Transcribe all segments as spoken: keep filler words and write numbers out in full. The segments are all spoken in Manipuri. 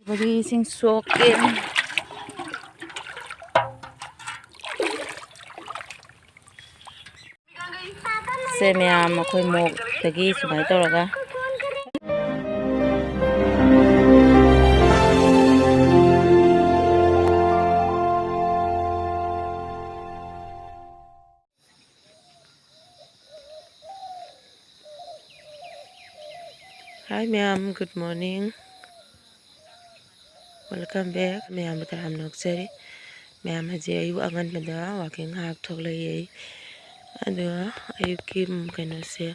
ꯕꯒꯤ ꯏꯁꯤꯡ ꯁꯣꯛꯀꯦ꯫ ꯁꯦ ꯃꯌꯥꯝ, ꯑꯩꯈꯣꯏ ꯃꯣꯛꯇꯒꯤ ꯁꯨꯃꯥꯏꯅ ꯇꯧꯔꯒ꯫ Hi ꯃꯌꯥꯝ, good morning, welcome back꯫ ꯃꯌꯥꯝꯕꯨ ꯇꯔꯥꯝꯅ ꯑꯣꯛꯆꯔꯤ꯫ ꯃꯌꯥꯝ ꯍꯧꯖꯤꯛ ꯑꯌꯨꯛ ꯑꯉꯟꯕꯗ walking ꯉꯥꯏꯍꯥꯛ ꯊꯣꯛꯂꯛꯏ꯫ ꯑꯗꯨꯒ ꯑꯌꯨꯛꯀꯤ ꯀꯩꯅꯣꯁꯦ,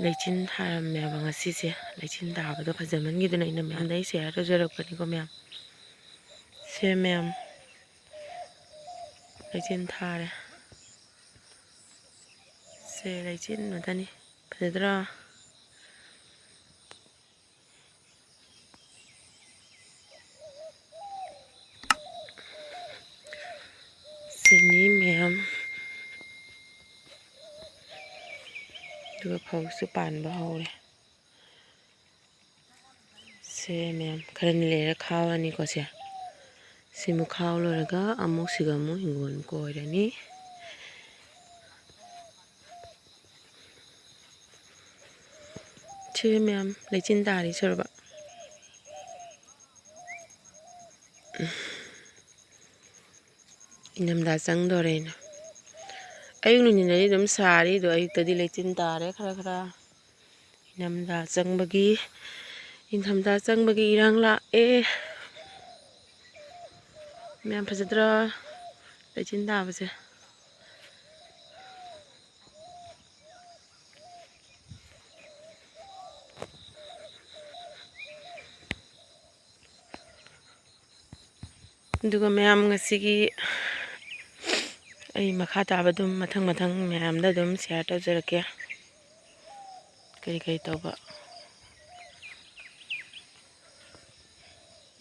ꯂꯩꯆꯤꯟ ꯊꯥꯔꯝꯃꯦꯕ ꯉꯁꯤꯁꯦ꯫ ꯂꯩꯆꯤꯟ ꯇꯥꯕꯗꯣ ꯐꯖꯃꯟꯈꯤꯗꯅ ꯑꯩꯅ ꯃꯌꯥꯝꯗ ꯑꯩ share ꯇꯧꯖꯔꯛꯄꯅꯤꯀꯣ ꯃꯌꯥꯝ꯫ ꯁꯦ ꯃꯌꯥꯝ, ꯂꯩꯆꯤꯟ ꯊꯥꯔꯦ꯫ ꯁꯦ ꯂꯩꯆꯤꯟ ꯉꯥꯛꯇꯅꯤ꯫ ꯐꯖꯗ꯭ꯔꯣ? ꯁꯤꯅꯤ ꯃꯌꯥꯝ꯫ ꯑꯗꯨꯒ ꯐꯧꯁꯨ ꯄꯥꯟꯕ ꯍꯧꯔꯦ꯫ ꯁꯦ ꯃꯌꯥꯝ, ꯈꯔꯅꯤ ꯂꯩꯔ ꯈꯥꯎꯔꯅꯤꯀꯣ ꯁꯦ꯫ ꯁꯤꯃꯨꯛ ꯈꯥꯎ ꯂꯣꯏꯔꯒ ꯑꯃꯨꯛ ꯁꯤꯒ ꯑꯃꯨꯛ ꯍꯤꯡꯒꯣꯜ ꯀꯣꯏꯔꯅꯤ꯫ ꯁꯦ ꯃꯌꯥꯝ, ꯂꯩꯆꯤꯟ ꯇꯥꯔꯤ ꯁꯣꯔꯕ꯫ ꯏꯪꯊꯝꯊꯥ ꯆꯪꯗꯣꯔꯦꯅ꯫ ꯑꯌꯨꯛ ꯅꯨꯡꯊꯤꯟꯗꯗꯤ ꯑꯗꯨꯝ ꯁꯥꯔꯤ, ꯑꯗꯣ ꯑꯌꯨꯛꯇꯗꯤ ꯂꯩꯆꯤꯟ ꯇꯥꯔꯦ ꯈꯔ ꯈꯔ꯫ ꯏꯪꯊꯝꯊꯥ ꯆꯪꯕꯒꯤ, ꯏꯪꯊꯝꯊꯥ ꯆꯪꯕꯒꯤ ꯏꯔꯥꯡ ꯂꯥꯛꯑꯦ꯫ ꯃꯌꯥꯝ ꯐꯖꯗ꯭ꯔꯣ? ꯂꯩꯆꯤꯟ ꯇꯥꯕꯁꯦ꯫ ꯑꯗꯨꯒ ꯃꯌꯥꯝ, ꯉꯁꯤꯒꯤ ꯑꯩ ꯃꯈꯥ ꯇꯥꯕ ꯑꯗꯨꯝ ꯃꯊꯪ ꯃꯊꯪ ꯃꯌꯥꯝꯗ ꯑꯗꯨꯝ share ꯇꯧꯖꯔꯛꯀꯦ꯫ ꯀꯔꯤ ꯀꯔꯤ ꯇꯧꯕ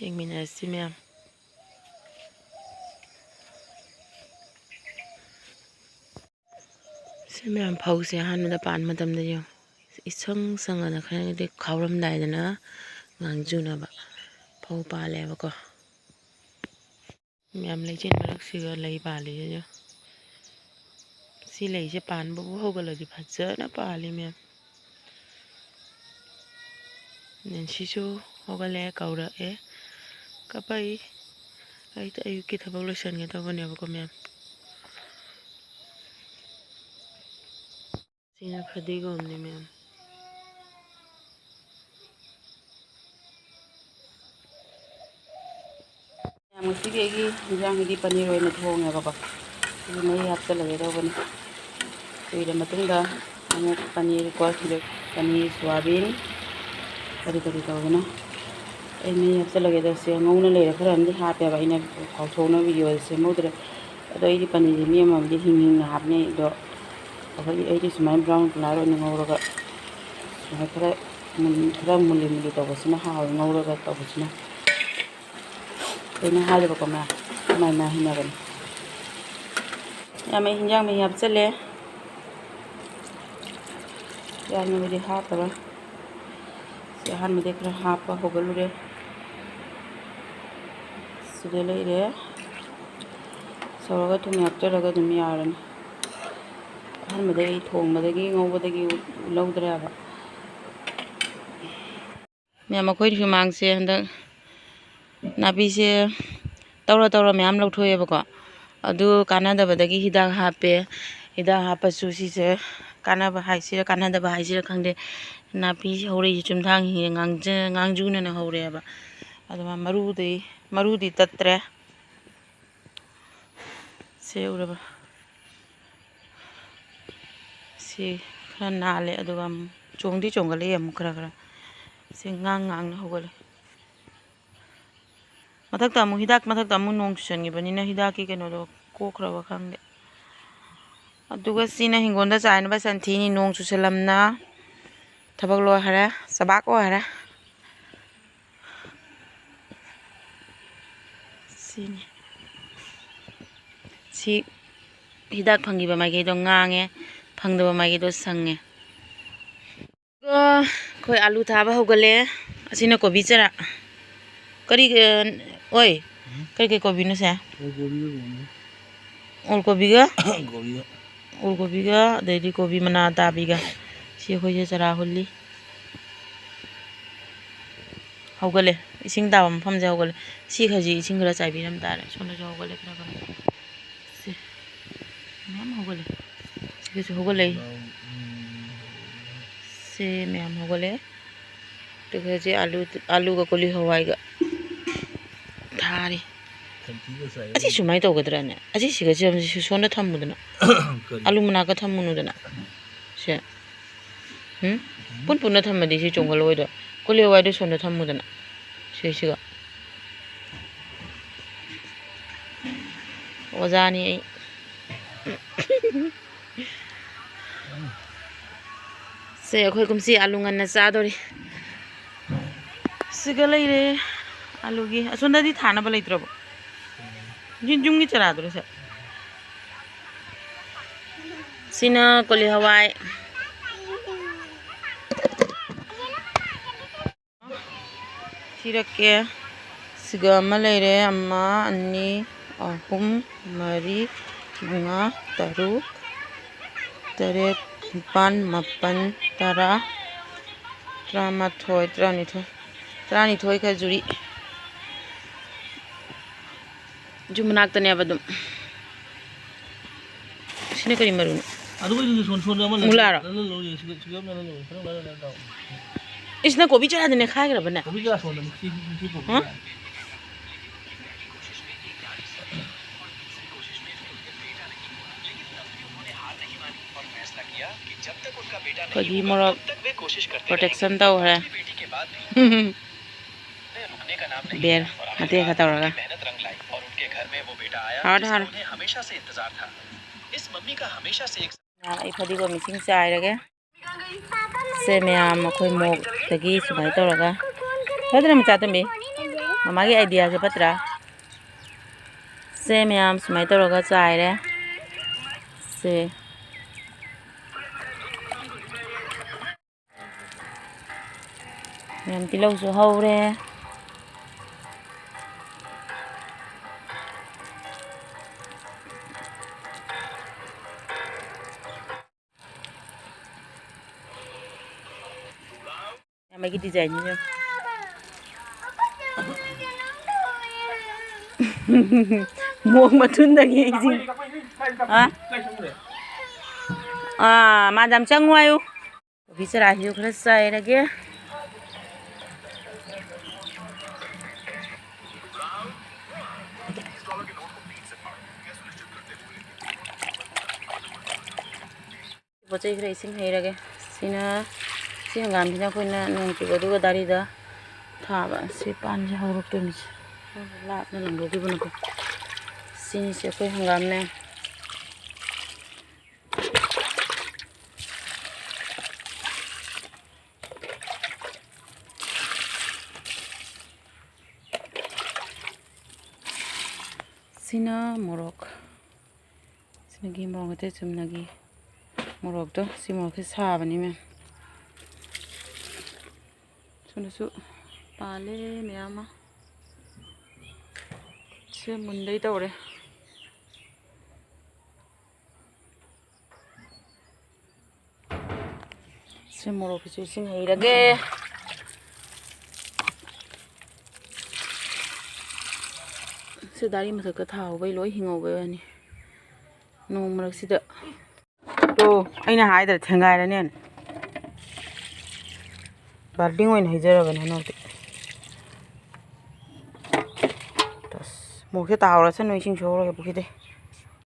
ꯌꯦꯡꯃꯤꯟꯅꯔꯁꯤ ꯃꯌꯥꯝ꯫ ꯁꯤ ꯃꯌꯥꯝ ꯐꯧꯁꯦ ꯑꯍꯥꯟꯕꯗ ꯄꯥꯟꯕ ꯃꯇꯝꯗ ꯌꯦꯡꯉꯨ, ꯏꯁꯪ ꯁꯪꯉꯗ ꯈꯔꯗꯤ ꯈꯥꯎꯔꯝꯗꯥꯏꯗꯅ ꯉꯥꯡꯖꯨꯅꯕ꯫ ꯐꯧ ꯄꯥꯜꯂꯦꯕꯀꯣ꯫ ꯃꯌꯥꯝ ꯂꯩꯆꯤꯟ ꯃꯔꯛꯁꯤꯒ ꯂꯩ ꯄꯥꯜꯂꯤꯁꯤꯁꯨ꯫ ꯁꯤ ꯂꯩꯁꯦ ꯄꯥꯟꯕꯕꯨ ꯍꯧꯒꯠꯂꯗꯤ ꯐꯖꯅ ꯄꯥꯜꯂꯤ ꯃꯌꯥꯝ꯫ ꯅꯦꯟꯁꯤꯁꯨ ꯍꯧꯒꯠꯂꯛꯑꯦ, ꯀꯧꯔꯛꯑꯦ, ꯀꯞꯄꯛꯏ꯫ ꯑꯩ ꯑꯌꯨꯛꯀꯤ ꯊꯕꯛ ꯂꯣꯏꯁꯤꯟꯒꯦ ꯇꯧꯕꯅꯦꯕꯀꯣ ꯃꯌꯥꯝ꯫ ꯁꯤꯅ ꯐꯗꯤꯒꯣꯝꯅꯦ ꯃꯌꯥꯝ꯫ ꯃꯌꯥꯝ, ꯉꯁꯤꯒꯤ ꯑꯩꯒꯤ ꯏꯟꯖꯥꯡꯁꯤꯗꯤ ꯄꯅꯤꯔ ꯑꯣꯏꯅ ꯊꯣꯡꯉꯦꯕꯀꯣ꯫ ꯁꯤꯗꯤ ꯃꯍꯤ ꯍꯥꯞꯆꯤꯜꯂꯒꯦ ꯇꯧꯕꯅꯤ꯫ ꯀꯨꯏꯔ ꯃꯇꯨꯡꯗ ꯑꯃꯨꯛ ꯄꯅꯤꯔ ꯀꯣ, ꯁꯤꯗ ꯄꯅꯤꯔ, ꯁꯣꯌꯥꯕꯤꯟ, ꯀꯔꯤ ꯀꯔꯤ ꯇꯧꯗꯅ ꯑꯩ ꯃꯍꯤ ꯍꯥꯞꯆꯤꯜꯂꯒꯦ꯫ ꯑꯗꯣ ꯁꯤ ꯉꯧꯅ ꯂꯩꯔꯦ, ꯈꯔ ꯑꯃꯗꯤ ꯍꯥꯞꯄꯦꯕ, ꯑꯩꯅ ꯀꯥꯎꯊꯣꯛꯅ ꯚꯤꯗꯤꯑꯣꯗ ꯁꯦꯝꯍꯧꯗ꯭ꯔꯦ꯫ ꯑꯗꯣ ꯑꯩꯗꯤ ꯄꯅꯤꯔꯁꯦ ꯃꯤ ꯑꯃꯃꯝꯗꯤ ꯍꯤꯡ ꯍꯤꯡꯅ ꯍꯥꯞꯅꯩ꯫ ꯑꯗꯣ ꯑꯩꯈꯣꯏꯗꯤ, ꯑꯩꯗꯤ ꯁꯨꯃꯥꯏꯅ ꯕ꯭ꯔꯥꯎꯟ ꯀꯂꯔ ꯑꯣꯏꯅ ꯉꯧꯔꯒ, ꯁꯨꯃꯥꯏꯅ ꯈꯔ ꯃꯨꯟ-, ꯈꯔ ꯃꯨꯜꯂꯤ ꯃꯨꯜꯂꯤ ꯇꯧꯕꯁꯤꯅ ꯍꯥꯎꯋꯦ, ꯉꯧꯔꯒ ꯇꯧꯕꯁꯤꯅ꯫ ꯀꯩꯅꯣ ꯍꯥꯏꯔꯤꯕꯀꯣ ꯃꯌꯥꯝ, ꯃꯥꯏ ꯃꯥꯏ ꯍꯩꯅꯕꯅꯤ꯫ ꯌꯥꯝ, ꯑꯩ ꯍꯤꯟꯖꯥꯡ ꯃꯍꯤ ꯍꯥꯞꯆꯜꯂꯦ꯫ ꯌꯥꯝꯅꯕꯨꯗꯤ ꯍꯥꯞꯄꯔꯣꯏ꯫ ꯁꯤ ꯑꯍꯥꯟꯕꯗꯩ ꯈꯔ ꯍꯥꯞꯄ ꯍꯧꯒꯠꯂꯨꯔꯦ꯫ ꯁꯤꯗ ꯂꯩꯔꯦ꯫ ꯁꯧꯔꯒ ꯊꯨꯝ ꯍꯥꯞꯆꯔꯒ ꯑꯗꯨꯝ ꯌꯥꯔꯅꯤ꯫ ꯑꯍꯥꯟꯕꯗꯩ ꯑꯩ ꯊꯣꯡꯕꯗꯒꯤ ꯉꯧꯕꯗꯒꯤ ꯂꯧꯗ꯭ꯔꯦꯕ꯫ ꯃꯌꯥꯝ, ꯑꯩꯈꯣꯏ ꯁꯨꯃꯥꯡꯁꯦ ꯍꯟꯗꯛ ꯅꯥꯄꯤꯁꯦ ꯇꯧꯔ ꯇꯧꯔ ꯃꯌꯥꯝ ꯂꯧꯊꯣꯛꯑꯦꯕꯀꯣ꯫ ꯑꯗꯨ ꯀꯥꯟꯅꯗꯕꯗꯒꯤ ꯍꯤꯗꯥꯛ ꯍꯥꯞꯄꯦ꯫ ꯍꯤꯗꯥꯛ ꯍꯥꯞꯄꯁꯨ ꯁꯤꯁꯦ ꯀꯥꯟꯅꯕ ꯍꯥꯏꯁꯤꯔꯥ ꯀꯥꯟꯅꯗꯕ ꯍꯥꯏꯁꯤꯔꯥ ꯈꯪꯗꯦ, ꯅꯥꯄꯤ ꯍꯧꯔꯛꯏꯁꯦ ꯆꯨꯝꯊꯥꯡ ꯍꯦꯛ ꯉꯥꯡꯖ-, ꯉꯥꯡꯖꯨꯅꯅ ꯍꯧꯔꯛꯑꯦꯕ꯫ ꯑꯗꯨ ꯃꯥ ꯃꯔꯨꯗꯩ, ꯃꯔꯨꯗꯤ ꯇꯠꯇ꯭ꯔꯦ꯫ ꯁꯦ ꯎꯔꯕ? ꯁꯤ ꯈꯔ ꯅꯥꯜꯂꯦ, ꯑꯗꯨꯒ ꯑꯃꯨꯛ ꯆꯣꯡꯗꯤ ꯆꯣꯡꯈꯠꯂꯛꯑꯦ ꯑꯃꯨꯛ ꯈꯔ ꯈꯔ꯫ ꯁꯤ ꯉꯥꯡ ꯉꯥꯡꯅ ꯍꯧꯒꯠꯂꯦ꯫ ꯃꯊꯛꯇ ꯑꯃꯨꯛ ꯍꯤꯗꯥꯛ, ꯃꯊꯛꯇ ꯑꯃꯨꯛ ꯅꯣꯡ ꯆꯨꯁꯟꯈꯤꯕꯅꯤꯅ ꯍꯤꯗꯥꯛꯀꯤ ꯀꯩꯅꯣꯗꯣ ꯀꯣꯛꯈ꯭ꯔꯕ ꯈꯪꯗꯦ꯫ ꯑꯗꯨꯒ ꯁꯤꯅ ꯍꯤꯡꯒꯣꯜꯗ ꯆꯥꯏꯅꯕ ꯁꯟꯊꯤꯅꯤ, ꯅꯣꯡ ꯆꯨꯁꯜꯂꯝꯅ ꯊꯕꯛ ꯂꯣꯏꯈꯔꯦ, ꯆꯕꯥꯛ ꯑꯣꯏꯈꯔꯦ꯫ ꯁꯤꯅꯤ꯫ ꯁꯤ ꯍꯤꯗꯥꯛ ꯐꯪꯈꯤꯕ ꯃꯥꯏꯀꯩꯗꯣ ꯉꯥꯡꯉꯦ, ꯐꯪꯗꯕ ꯃꯥꯏꯀꯩꯗꯣ ꯁꯪꯉꯦ꯫ ꯑꯗꯨꯒ ꯑꯩꯈꯣꯏ ꯑꯂꯨ ꯊꯥꯕ ꯍꯧꯒꯠꯂꯦ꯫ ꯑꯁꯤꯅ ꯀꯣꯕꯤ ꯆꯔꯥ, ꯀꯔꯤ, ꯑ, ꯑꯣꯏ, ꯎꯝ? ꯀꯔꯤ ꯀꯔꯤ ꯀꯣꯕꯤꯅꯣ ꯁꯦ? ꯑꯣꯜ ꯀꯣꯕꯤꯒ ꯀꯣꯕꯤꯅꯤ꯫ ꯑꯣꯜ ꯀꯣꯕꯤꯒ? ꯀꯣꯕꯤꯒ꯫ ꯑꯣꯜ ꯀꯣꯕꯤꯒ, ꯑꯗꯩꯗꯤ ꯀꯣꯕꯤ ꯃꯅꯥ ꯑꯇꯥꯕꯤꯒ꯫ ꯁꯤ ꯑꯩꯈꯣꯏꯁꯦ ꯆꯔꯥ ꯍꯨꯜꯂꯤ꯫ ꯍꯧꯒꯠꯂꯦ꯫ ꯏꯁꯤꯡ ꯇꯥꯕ ꯃꯐꯝꯁꯦ ꯍꯧꯒꯠꯂꯦ꯫ ꯁꯤ ꯈꯔꯁꯤ ꯏꯁꯤꯡ ꯈꯔ ꯆꯥꯏꯕꯤꯔꯝ ꯇꯥꯔꯦ꯫ ꯁꯣꯝꯗꯁꯨ ꯍꯧꯒꯠꯂꯦ ꯈꯔ ꯈꯔ꯫ ꯁꯦ꯫ ꯃꯌꯥꯝ ꯍꯧꯒꯠꯂꯦ꯫ ꯁꯤꯒꯁꯨ ꯍꯧꯒꯠꯂꯛꯏ꯫ ꯁꯦ ꯃꯌꯥꯝ ꯍꯧꯒꯠꯂꯦ꯫ ꯑꯗꯨꯒ ꯍꯧꯖꯤꯛ ꯑꯂꯨ, ꯑꯂꯨꯒ ꯀꯣꯂꯤ ꯍꯋꯥꯏꯒ ꯊꯥꯔꯤ꯫ ꯊꯝꯆꯤꯠꯀ ꯆꯥꯏ꯫ ꯑꯁꯤ ꯁꯨꯃꯥꯏꯅ ꯇꯧꯒꯗ꯭ꯔꯥꯅꯦ? ꯑꯁꯤ ꯁꯤꯒ ꯁꯤ ꯁꯣꯟꯗ ꯊꯝꯃꯨꯗꯅ꯫ ꯀꯔꯤ? ꯑꯂꯨ ꯃꯅꯥꯛꯀ ꯊꯝꯃꯨꯅꯨꯗꯅ꯫ ꯁꯦ꯫ ꯎꯝ? ꯄꯨꯟ ꯄꯨꯟꯅ ꯊꯝꯃꯗꯤ ꯁꯤ ꯆꯣꯡꯈꯠꯂꯛꯑꯣꯏꯗꯣ꯫ ꯀꯣꯂꯤ ꯍꯋꯥꯏꯗꯣ ꯁꯣꯟꯗ ꯊꯝꯃꯨꯗꯅ꯫ ꯁꯤꯁꯤꯒ꯫ ꯑꯣꯖꯥꯅꯤ ꯑꯩ꯫ ꯁꯦ, ꯑꯩꯈꯣꯏ ꯀꯨꯝꯁꯤ ꯑꯂꯨ ꯉꯟꯅ ꯆꯥꯗꯣꯔꯤ꯫ ꯁꯤꯒ ꯂꯩꯔꯦ ꯑꯂꯨꯒꯤ꯫ ꯑꯁꯣꯝꯗꯗꯤ ꯊꯥꯅꯕ ꯂꯩꯇ꯭ꯔꯕꯣ? ꯌꯨꯝ-, ꯌꯨꯝꯒꯤ ꯆꯔꯥꯗꯨꯔꯣ ꯁꯦ? ꯁꯤꯅ ꯀꯣꯂꯤ ꯍꯋꯥꯏ꯫ ꯊꯤꯔꯛꯀꯦ꯫ ꯁꯤꯒ ꯑꯃ ꯂꯩꯔꯦ꯫ ꯑꯃ, ꯑꯅꯤ, ꯑꯍꯨꯝ, ꯃꯔꯤ, ꯃꯉꯥ, ꯇꯔꯨꯛ, ꯇꯔꯦꯠ, ꯅꯤꯄꯥꯜ, ꯃꯥꯄꯜ, ꯇꯔꯥ, ꯇꯔꯥꯃꯥꯊꯣꯏ, ꯇꯔꯥꯅꯤꯊꯣꯏ, ꯇꯔꯥꯅꯤꯊꯣꯏ ꯈꯖꯨꯔꯤ꯫ ꯖꯨ ꯃꯅꯥꯛꯇꯅꯦꯕ ꯑꯗꯨꯝ꯫ ꯁꯤꯅ ꯀꯔꯤ ꯃꯔꯨꯅꯣ? ꯑꯗꯨ ꯑꯣꯏꯔꯗꯤ ꯁꯣꯟ-, ꯁꯣꯟꯗ ꯑꯃ ꯂꯩ-, ꯃꯨꯂꯥꯔꯣ? ꯂꯧ-, ꯂꯧ-, ꯂꯧ-, ꯁꯤꯒ-, ꯁꯤꯒ ꯑꯃ ꯂꯧ-, ꯂꯧ-, ꯂꯧ-, ꯂꯧ-, ꯂꯧ-, ꯂꯧ-, ꯂꯧ-꯫ ꯏꯁ, ꯅꯪ ꯀꯣꯕꯤ ꯆꯔꯥꯗꯨ ꯅꯦꯈꯥꯏꯈ꯭ꯔꯕꯅꯦ? ꯀꯣꯕꯤ ꯆꯔꯥ ꯁꯣꯟꯗꯅꯤ꯫ ꯁꯤ, ꯁꯤ, ꯁꯤ ꯀꯣꯕꯤ ꯍꯥ? ꯆꯔꯥ꯫ ꯐꯗꯤ ꯃꯣꯔꯣꯛ protection ꯇꯧꯈ꯭ꯔꯦ꯫ ꯕꯦꯜ ꯃꯇꯦꯛ ꯈꯔ ꯇꯧꯔꯒ꯫ ꯍꯥꯎꯔꯦ, ꯍꯥꯎꯔꯦ꯫ ꯑꯩ ꯐꯗꯤꯒꯣꯝ ꯏꯁꯤꯡ ꯆꯥꯏꯔꯒꯦ꯫ ꯁꯦ ꯃꯌꯥꯝ, ꯑꯩꯈꯣꯏ ꯃꯣꯛꯇꯒꯤ ꯁꯨꯃꯥꯏꯅ ꯇꯧꯔꯒ꯫ ꯐꯠꯇ꯭ꯔꯥ ꯃꯆꯥ ꯇꯣꯝꯕꯤ? ꯃꯃꯥꯒꯤ idea ꯁꯦ ꯐꯠꯇ꯭ꯔꯥ? ꯁꯦ ꯃꯌꯥꯝ, ꯁꯨꯃꯥꯏꯅ ꯇꯧꯔꯒ ꯆꯥꯏꯔꯦ꯫ ꯁꯦ꯫ ꯃꯌꯥꯝ ꯇꯤꯜꯍꯧꯁꯨ ꯍꯧꯔꯦ꯫ ꯑꯩꯒꯤ design ꯁꯤꯅ꯫ ꯃꯣꯡ ꯃꯊꯨꯟꯗꯒꯤ ꯏꯁꯤꯡ꯫ ꯍꯥ? ꯑꯥ, ꯃꯥꯗꯝ ꯆꯪꯉꯨ ꯍꯥꯏꯌꯨ꯫ ꯀꯣꯕꯤ ꯆꯔꯥꯁꯤꯁꯨ ꯈꯔ ꯆꯥꯏꯔꯒꯦ꯫ ꯄꯣꯠ ꯆꯩ ꯈꯔ ꯏꯁꯤꯡ ꯍꯩꯔꯒꯦ꯫ ꯁꯤꯅ, ꯁꯤ ꯍꯪꯒꯥꯝꯁꯤꯅ ꯑꯩꯈꯣꯏꯅ ꯅꯣꯡ ꯆꯨꯕ ꯑꯗꯨꯒ ꯗꯥꯔꯤꯗ ꯊꯥꯕ꯫ ꯁꯤ ꯄꯥꯟꯁꯦ ꯍꯧꯔꯛꯇꯣꯏꯅꯤ꯫ ꯂꯥꯞꯅ ꯂꯪꯊꯣꯛꯈꯤꯕꯅꯀꯣ꯫ ꯁꯤꯅꯤꯁꯦ ꯑꯩꯈꯣꯏ ꯍꯪꯒꯥꯝꯅꯦ꯫ ꯁꯤꯅ ꯃꯣꯔꯣꯛ꯫ ꯁꯤꯅꯒꯤ ꯃꯣꯔꯣꯛ ꯑꯇꯩ ꯆꯨꯝꯅꯒꯤ ꯃꯣꯔꯣꯛꯇꯣ꯫ ꯁꯤ ꯃꯣꯔꯣꯛꯁꯦ ꯁꯥꯕꯅꯤ ꯃꯌꯥꯝ꯫ ꯁꯣꯝꯗꯁꯨ ꯄꯥꯜꯂꯦ ꯃꯌꯥꯝ ꯑꯃ꯫ ꯁꯤ ꯃꯨꯟꯗꯩ ꯇꯧꯔꯦ꯫ ꯁꯤ ꯃꯣꯔꯣꯛꯀꯤꯁꯨ ꯏꯁꯤꯡ ꯍꯩꯔꯒꯦ꯫ ꯁꯤ ꯗꯥꯔꯤ ꯃꯊꯛꯇ ꯊꯥꯍꯧꯕꯩ ꯂꯣꯏ ꯍꯤꯡꯍꯧꯕꯩ ꯋꯥꯅꯤ꯫ ꯅꯣꯡ ꯃꯔꯛꯁꯤꯗ꯫ ꯇꯣ, ꯑꯩꯅ ꯍꯥꯏꯗ꯭ꯔꯥ ꯊꯦꯡꯒꯥꯏꯔꯅꯦꯅ꯫ ꯕꯥꯜꯇꯤꯡ ꯑꯣꯏꯅ ꯍꯩꯖꯔꯕꯅꯦ ꯍꯟꯗꯛꯇꯤ꯫ ꯑꯁ, ꯃꯣꯔꯣꯛꯁꯦ ꯇꯥꯍꯧꯔꯁꯅꯨ, ꯏꯁꯤꯡ ꯁꯣꯛꯍꯧꯔꯒ ꯄꯨꯈ꯭ꯔꯤꯗꯩ꯫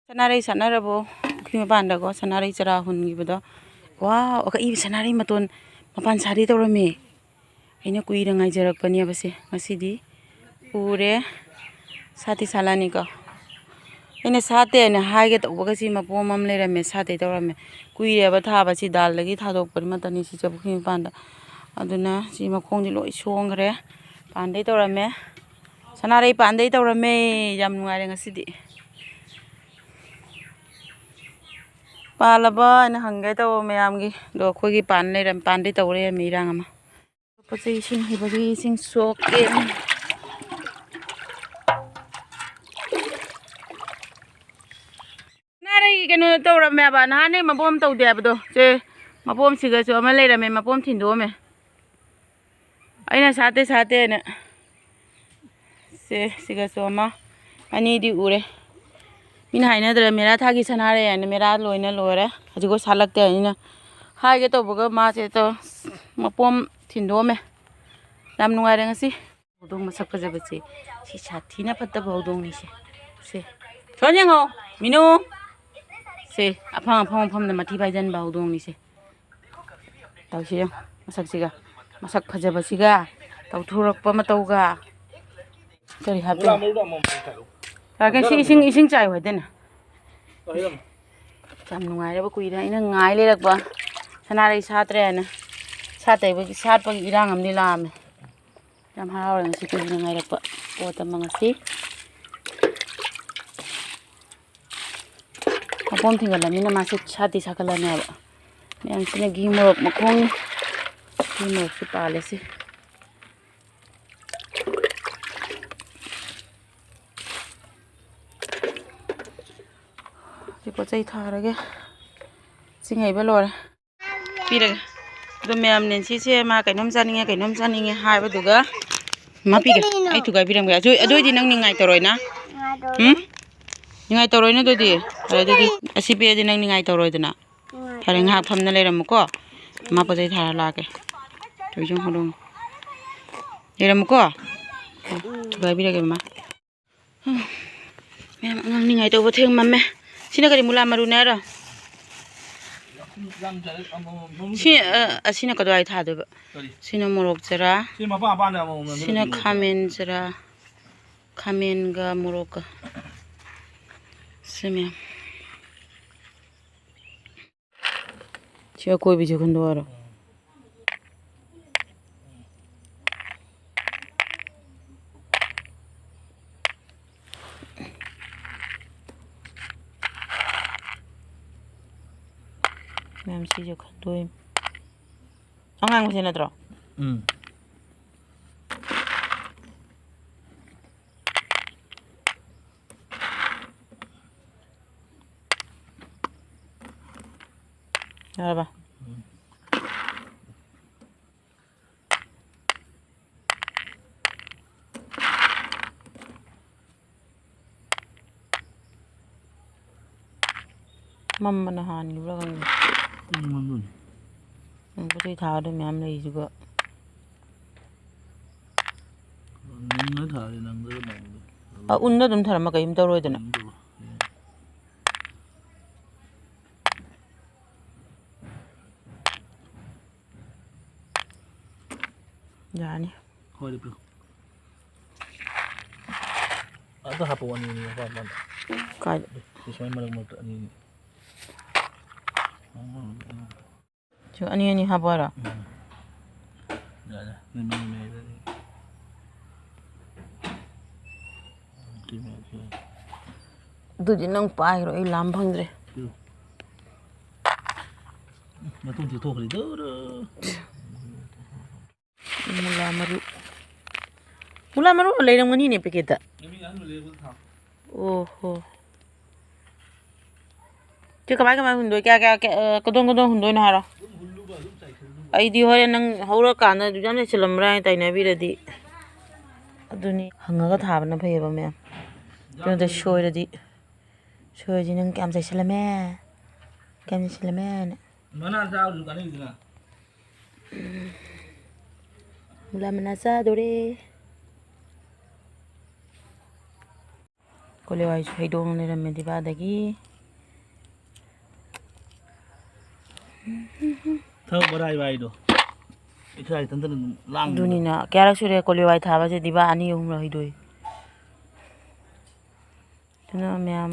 ꯁꯅꯥꯔꯩ ꯁꯥꯠꯅꯔꯕꯣ? ꯄꯨꯈ꯭ꯔꯤ ꯃꯄꯥꯟꯗꯀꯣ ꯁꯅꯥꯔꯩ ꯆꯔꯥ ꯍꯨꯟꯈꯤꯕꯗꯣ꯫ ꯋꯥꯎ, ꯑꯀꯛꯏꯕ ꯁꯅꯥꯔꯩ ꯃꯇꯣꯟ ꯃꯄꯥꯟ ꯁꯥꯠꯂꯦ ꯇꯧꯔꯝꯃꯦ꯫ ꯑꯩꯅ ꯀꯨꯏꯅ ꯉꯥꯏꯖꯔꯛꯄꯅꯦꯕ ꯁꯦ꯫ ꯉꯁꯤꯗꯤ ꯎꯔꯦ꯫ ꯁꯥꯠꯇꯤ ꯁꯥꯠꯂꯅꯤꯀꯣ꯫ ꯑꯩꯅ ꯁꯥꯠꯇꯦ ꯍꯥꯏꯅ ꯍꯥꯏꯒꯦ ꯇꯧꯕꯒ ꯁꯤ ꯃꯄꯣꯝ ꯑꯃ ꯂꯩꯔꯝꯃꯦ, ꯁꯥꯠꯇꯦ ꯇꯧꯔꯝꯃꯦ꯫ ꯀꯨꯏꯔꯦꯕ ꯊꯥꯕ, ꯁꯤ ꯗꯥꯜꯗꯒꯤ ꯊꯥꯗꯣꯛꯄ ꯃꯇꯝꯅꯤ ꯁꯤꯁꯦ ꯄꯨꯈ꯭ꯔꯤ ꯃꯄꯥꯟꯗ꯫ ꯑꯗꯨꯅ ꯁꯤ ꯃꯈꯣꯡꯗꯤ ꯂꯣꯏ ꯁꯣꯡꯈ꯭ꯔꯦ꯫ ꯄꯥꯟꯗꯩ ꯇꯧꯔꯝꯃꯦ꯫ ꯁꯅꯥꯔꯩ ꯄꯥꯟꯗꯩ ꯇꯧꯔꯝꯃꯦ꯫ ꯌꯥꯝ ꯅꯨꯡꯉꯥꯏꯔꯦ ꯉꯁꯤꯗꯤ꯫ ꯄꯥꯜꯂꯕ ꯍꯥꯏꯅ ꯍꯪꯒꯦ ꯇꯧꯕ ꯃꯌꯥꯝꯒꯤ꯫ ꯑꯗꯣ ꯑꯩꯈꯣꯏꯒꯤ ꯄꯥꯟ ꯂꯩꯔꯝ-, ꯄꯥꯟꯗꯩ ꯇꯧ ꯂꯩꯔꯝꯃꯦ ꯏꯔꯥꯡ ꯑꯃ꯫ ꯄꯣꯠ ꯆꯩ ꯏꯁꯤꯡ ꯍꯩꯕꯒꯤ ꯏꯁꯤꯡ ꯁꯣꯛꯀꯦ꯫ ꯁꯅꯥꯔꯩ ꯀꯩꯅꯣ ꯇꯧꯔꯝꯃꯦꯕ, ꯅꯍꯥꯟꯅꯦ ꯃꯄꯣꯝ ꯇꯧꯗꯦ ꯍꯥꯏꯕꯗꯣ꯫ ꯁꯦ, ꯃꯄꯣꯝꯁꯤꯒꯁꯨ ꯑꯃ ꯂꯩꯔꯝꯃꯦ, ꯃꯄꯣꯝ ꯊꯤꯟꯗꯣꯛꯑꯝꯃꯦ꯫ ꯑꯩꯅ ꯁꯥꯠꯇꯦ ꯁꯥꯠꯇꯦꯅ꯫ ꯁꯦ, ꯁꯤꯒꯁꯨ ꯑꯃ, ꯑꯅꯤꯗꯤ ꯎꯔꯦ꯫ ꯃꯤꯅ ꯍꯥꯏꯅꯗ꯭ꯔꯦ, ꯃꯦꯔꯥ ꯊꯥꯒꯤ ꯁꯅꯥꯔꯦ ꯍꯥꯏꯅ, ꯃꯦꯔꯥ ꯂꯣꯏꯅ ꯂꯣꯏꯔꯦ꯫ ꯍꯧꯖꯤꯛꯐꯥꯎ ꯁꯥꯠꯂꯛꯇꯦ ꯍꯥꯏꯅ ꯍꯥꯏꯒꯦ ꯇꯧꯕꯒ ꯃꯥꯁꯦ ꯇꯧ-, ꯃꯄꯣꯝ ꯊꯤꯟꯗꯣꯛꯑꯝꯃꯦ꯫ ꯌꯥꯝ ꯅꯨꯡꯉꯥꯏꯔꯦ ꯉꯁꯤ꯫ ꯍꯧꯗꯣꯡ ꯃꯁꯛ ꯐꯖꯕꯁꯦ꯫ ꯁꯤ ꯁꯥꯊꯤꯅ ꯐꯠꯇꯕ ꯍꯧꯗꯣꯡꯅꯤꯁꯦ꯫ ꯁꯦ꯫ ꯁꯣꯟ ꯌꯦꯡꯉꯣ꯫ ꯃꯤꯅꯨ꯫ ꯁꯦ꯫ ꯑꯐꯪ ꯑꯐꯪ ꯃꯐꯝꯗ ꯃꯊꯤ ꯐꯥꯏꯖꯟꯕ ꯍꯧꯗꯣꯡꯅꯤꯁꯦ꯫ ꯇꯧꯁꯤ ꯌꯦꯡꯉꯣ꯫ ꯃꯁꯛꯁꯤꯒ꯫ ꯃꯁꯛ ꯐꯖꯕꯁꯤꯒ꯫ ꯇꯧꯊꯣꯔꯛꯄ ꯃꯇꯧꯒ꯫ ꯀꯔꯤ ꯍꯥꯞꯇꯣꯏꯅꯣ? ꯂꯥꯛꯀꯦ, ꯁꯤ ꯏꯁꯤꯡ, ꯏꯁꯤꯡ ꯆꯥꯏꯌꯨ ꯍꯥꯏꯗꯅ꯫ ꯌꯥꯝ ꯅꯨꯡꯉꯥꯏꯔꯕ ꯀꯨꯏꯔꯦ ꯑꯩꯅ ꯉꯥꯏ ꯂꯩꯔꯛꯄ꯫ ꯁꯅꯥꯔꯩ ꯁꯥꯠꯇ꯭ꯔꯦꯅ꯫ ꯁꯥꯠꯇꯕꯒꯤ, ꯁꯥꯠꯄꯒꯤ ꯏꯔꯥꯡ ꯑꯃꯗꯤ ꯂꯥꯛꯑꯝꯃꯦ꯫ ꯌꯥꯝ ꯍꯔꯥꯎꯔꯦ ꯉꯁꯤ ꯀꯨꯏꯅ ꯉꯥꯏꯔꯛꯄ ꯄꯣꯠ ꯑꯃ ꯉꯁꯤ꯫ ꯃꯄꯣꯝ ꯊꯤꯡꯒꯠꯂꯃꯤꯅ ꯃꯥꯁꯦ ꯁꯥꯠꯇꯤ ꯁꯥꯠꯀꯠꯂꯅꯦꯕ꯫ ꯃꯌꯥꯝꯁꯤꯅ ꯘꯤ ꯃꯣꯔꯣꯛ ꯃꯈꯣꯡꯅꯤ꯫ ꯘꯤ ꯃꯣꯔꯣꯛꯁꯨ ꯄꯥꯜꯂꯦ ꯁꯤ꯫ ꯁꯤ ꯄꯣꯠ ꯆꯩ ꯊꯥꯔꯒꯦ꯫ ꯆꯤꯡ ꯍꯩꯕ ꯂꯣꯏꯔꯦ꯫ ꯄꯤꯔꯒꯦ꯫ ꯑꯗꯣ ꯃꯌꯥꯝ ꯅꯦꯟꯁꯤꯁꯦ ꯃꯥ ꯀꯩꯅꯣꯝ ꯆꯥꯅꯤꯡꯉꯦ, ꯀꯩꯅꯣꯝ ꯆꯥꯅꯤꯡꯉꯦ ꯍꯥꯏꯕꯗꯨꯒ ꯃꯥ ꯄꯤꯒꯦ꯫ ꯀꯔꯤꯅꯣ? ꯑꯩ ꯊꯨꯒꯥꯏꯕꯤꯔꯝꯒꯦ꯫ ꯑꯗꯨ, ꯑꯗꯨ ꯑꯣꯏꯗꯤ ꯅꯪ ꯅꯤꯡꯉꯥꯏ ꯇꯧꯔꯣꯏꯅ? ꯅꯤꯡꯉꯥꯏ ꯇꯧꯔꯣꯏ꯫ ꯎꯝ? ꯅꯤꯡꯉꯥꯏ ꯇꯧꯔꯣꯏꯅ ꯑꯗꯨꯗꯤ? ꯐꯔꯦ ꯑꯗꯨꯗꯤ꯫ ꯑꯁꯤ ꯄꯤꯔꯗꯤ ꯅꯪ ꯅꯤꯡꯉꯥꯏ ꯇꯧꯔꯣꯏꯗꯅ? ꯅꯤꯡꯉꯥꯏ ꯐꯔꯦ, ꯇꯧꯔꯣꯏ꯫ ꯉꯥꯏꯍꯥꯛ ꯐꯝꯅ ꯂꯩꯔꯝꯃꯨꯀꯣ꯫ ꯃꯥ ꯄꯣꯠ ꯆꯩ ꯊꯥꯔ ꯂꯥꯛꯀꯦ꯫ ꯊꯣꯏꯁꯨ ꯍꯧꯔꯝꯃꯨ꯫ ꯂꯩꯔꯝꯃꯨꯀꯣ꯫ ꯎꯝ꯫ ꯊꯨꯒꯥꯏꯕꯤꯔꯒꯦ ꯃꯃꯥ꯫ ꯃꯌꯥꯝ ꯑꯉꯥꯡ ꯅꯤꯡꯉꯥꯏ ꯇꯧꯕ ꯊꯦꯡꯃꯝꯃꯦ꯫ ꯁꯤꯅ ꯀꯔꯤ, ꯃꯨꯂꯥ ꯃꯔꯨꯅꯦ ꯍꯥꯏꯔꯣ? ꯁꯤ, ꯑ, ꯑꯁꯤꯅ ꯀꯗꯥꯏ ꯊꯥꯗꯣꯏꯕ? ꯀꯔꯤ? ꯁꯤꯅ ꯃꯣꯔꯣꯛ ꯆꯔꯥ꯫ ꯁꯤ ꯃꯄꯥꯟ ꯃꯄꯥꯟꯗ ꯑꯃꯃꯝ ꯁꯤꯅ ꯂꯩꯕꯅꯦ꯫ ꯈꯥꯃꯦꯟ ꯆꯔꯥ꯫ ꯈꯥꯃꯦꯟꯒ ꯃꯣꯔꯣꯛꯀ꯫ ꯁꯤ ꯃꯌꯥꯝ꯫ ꯁꯤ ꯑꯀꯣꯏꯕꯤꯁꯦ ꯈꯟꯗꯣꯛꯑꯔꯣ꯫ ꯃꯌꯥꯝ ꯁꯤꯁꯨ ꯈꯟꯗꯣꯛꯏ꯫ ꯑꯉꯥꯡꯕꯁꯦ ꯅꯠꯇ꯭ꯔꯣ? ꯎꯝ꯫ ꯌꯥꯔꯕ? ꯎꯝ꯫ ꯃꯝꯕꯅ ꯍꯥꯟꯈꯤꯕ꯭ꯔꯥ ꯈꯪꯗꯦ꯫ ꯎꯝ, ꯃꯝꯕꯅꯤ꯫ ꯅꯪ ꯄꯣꯠ ꯆꯩ ꯊꯥꯕꯗꯣ ꯃꯌꯥꯝ ꯂꯩꯔꯤꯁꯤꯒ꯫ ꯅꯪꯅ ꯊꯥꯔꯦ, ꯅꯪꯗ ꯃꯝꯕꯅꯤ꯫ ꯑ, ꯎꯟꯗ ꯑꯗꯨꯝ ꯊꯔꯝꯃ ꯀꯩꯝ ꯇꯧꯔꯣꯏꯗꯅ꯫ ꯀꯩꯝ ꯇꯧꯔꯣꯏ꯫ ꯎꯝ꯫ ꯌꯥꯅꯤ꯫ ꯍꯣꯏ, ꯂꯦꯞꯄꯤꯌꯨ꯫ ꯑꯗꯨ ꯍꯥꯞꯄꯛꯑꯣ, ꯑꯅꯤ, ꯑꯅꯤ, ꯑꯄꯥꯝ ꯑꯄꯥꯝꯕ꯫ ꯀꯥꯏꯗ? ꯁꯤ ꯁꯨꯃꯥꯏ ꯃꯔꯛ ꯃꯔꯛꯇ ꯑꯅꯤ, ꯑꯅꯤ꯫ ꯁꯤ ꯑꯅꯤ ꯑꯅꯤ ꯍꯥꯞꯄꯣ ꯍꯥꯏꯔꯣ? ꯎꯝ꯫ ꯌꯥꯔꯦ, ꯅꯣꯏ ꯃꯔꯤ ꯃꯌꯥꯏꯗꯗꯤ꯫ ꯁꯤ ꯃꯌꯥꯏꯗ, ꯁꯤ ꯃꯌꯥꯏꯗ꯫ ꯑꯗꯨꯗꯤ ꯅꯪ ꯄꯥꯏꯈ꯭ꯔꯣ, ꯑꯩ ꯂꯥꯝ ꯐꯪꯗ꯭ꯔꯦ꯫ ꯁꯤ꯫ ꯃꯇꯨꯡ ꯆꯤꯛꯊꯣꯛꯈ꯭ꯔꯦ꯫ ꯗꯨꯔꯨ꯫ ꯃꯨꯂꯥ ꯃꯔꯨ꯫ ꯃꯨꯂꯥ ꯃꯔꯨ ꯂꯩꯔꯝꯒꯅꯤꯅꯦ ꯄꯦꯀꯦꯠꯇ꯫ ꯑꯣ ꯍꯣ꯫ ꯁꯤ ꯀꯃꯥꯏ ꯀꯃꯥꯏ ꯍꯨꯟꯗꯣꯏ? ꯀꯌꯥ, ꯀꯌꯥ, ꯀꯌꯥ, ꯑ, ꯀꯗꯣꯝ ꯀꯗꯣꯝ ꯍꯨꯟꯗꯣꯏꯅꯣ ꯍꯥꯏꯔꯣ? ꯑꯩꯗꯤ ꯍꯣꯔꯦꯟ ꯅꯪ ꯍꯧꯔꯀꯥꯟꯗ ꯑꯗꯨ ꯌꯥꯝ ꯂꯩꯁꯤꯜꯂꯝꯕ꯭ꯔꯥ ꯍꯥꯏꯅ ꯇꯥꯏꯅꯕꯤꯔꯗꯤ꯫ ꯑꯗꯨꯅꯤ, ꯍꯪꯉꯒ ꯊꯥꯕꯅ ꯐꯩꯌꯦꯕ, ꯃꯌꯥꯝ꯫ ꯑꯗꯨ ꯅꯠꯇ ꯁꯣꯏꯔꯗꯤ, ꯁꯣꯏꯔꯗꯤ ꯅꯪ ꯀꯌꯥꯝ ꯆꯥꯏꯁꯤꯜꯂꯝꯃꯦ? ꯀꯌꯥꯝ ꯆꯥꯏꯁꯤꯜꯂꯝꯃꯦ ꯍꯥꯏꯅ꯫ ꯃꯅꯥ ꯆꯥꯕꯁꯨ ꯀꯥꯟꯅꯩꯗꯅ꯫ ꯃꯨꯂꯥ ꯃꯅꯥ ꯆꯥꯗꯣꯔꯦ꯫ ꯀꯣꯂꯤ ꯍꯋꯥꯏꯁꯨ ꯍꯩꯗꯣꯛꯅ ꯂꯩꯔꯝꯃꯦ ꯗꯤꯕꯥꯗꯒꯤ꯫ ꯊꯕꯛ ꯃꯔꯥꯏꯕ ꯍꯥꯏꯗꯣ꯫ ꯏꯁꯥ ꯏꯊꯟꯇꯅ ꯑꯗꯨꯝ ꯂꯥꯡꯕꯗꯣ꯫ ꯑꯗꯨꯅꯤꯅ ꯀꯌꯥꯔꯛ ꯁꯨꯔꯦ ꯀꯣꯂꯤ ꯍꯋꯥꯏ ꯊꯥꯕꯁꯦ ꯗꯤꯕꯥ ꯑꯅꯤ ꯑꯍꯨꯝꯂꯛ ꯍꯩꯗꯣꯛꯏ꯫ ꯑꯗꯨꯅ ꯃꯌꯥꯝ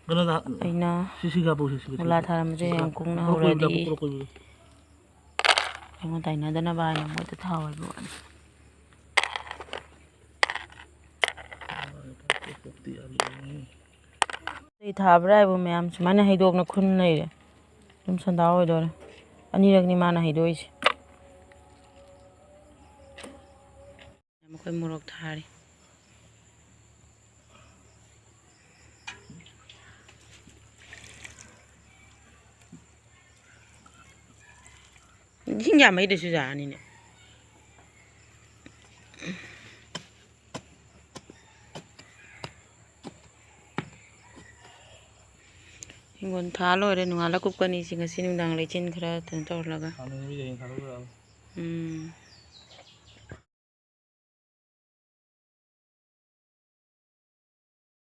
ꯀꯩꯅꯣꯗ ꯑꯩꯅ ꯁꯤ, ꯁꯤ ꯍꯥꯞꯄꯨ, ꯁꯤ, ꯁꯤ, ꯁꯤ, ꯃꯨꯂꯥ ꯁꯤ, ꯊꯥꯔꯝꯕꯁꯦ ꯁꯤ ꯌꯥꯝ ꯍꯥꯞꯄꯨ꯫ ꯀꯨꯡꯅ ꯀꯣꯏ ꯍꯧꯔꯗꯤ ꯀꯣꯏꯕ, ꯀꯣꯏ ꯀꯣꯏꯕ꯫ ꯑꯩꯉꯣꯟ ꯇꯥꯏꯅꯗꯅꯕ ꯍꯥꯏꯅ ꯃꯣꯏꯗ ꯊꯥꯎ ꯍꯥꯏꯕ ꯋꯥꯅꯤ꯫ ꯑꯩ ꯊꯥꯕ꯭ꯔꯥ ꯍꯥꯏꯕꯨ ꯃꯌꯥꯝ ꯁꯨꯃꯥꯏꯅ ꯍꯩꯗꯣꯛꯅ ꯈꯨꯟ ꯂꯩꯔꯦ꯫ ꯑꯗꯨꯝ ꯁꯟꯗꯥ ꯑꯣꯏꯗꯣꯔꯦ꯫ ꯑꯅꯤꯔꯛꯅꯤ ꯃꯥꯅ ꯍꯩꯗꯣꯛꯏꯁꯦ꯫ ꯃꯈꯣꯏ ꯃꯣꯔꯣꯛ ꯊꯥꯔꯤ꯫ ꯏꯁꯤꯡ ꯌꯥꯝꯃꯩꯗꯁꯨ ꯌꯥꯅꯤꯅꯦ꯫ ꯍꯤꯡꯒꯣꯜ ꯊꯥ ꯂꯣꯏꯔꯦ, ꯅꯣꯡꯉꯥꯜꯂ ꯀꯨꯞꯀꯅꯤ꯫ ꯁꯤ ꯉꯁꯤ ꯅꯨꯡꯗꯥꯡ ꯂꯩꯆꯤꯟ ꯈꯔ ꯀꯩꯅꯣ ꯇꯧꯔꯒ꯫ ꯍꯥꯟꯅ ꯅꯨꯃꯤꯠ ꯍꯌꯦꯡ ꯊꯥꯗꯣꯛꯈ꯭ꯔꯕ? ꯎꯝ꯫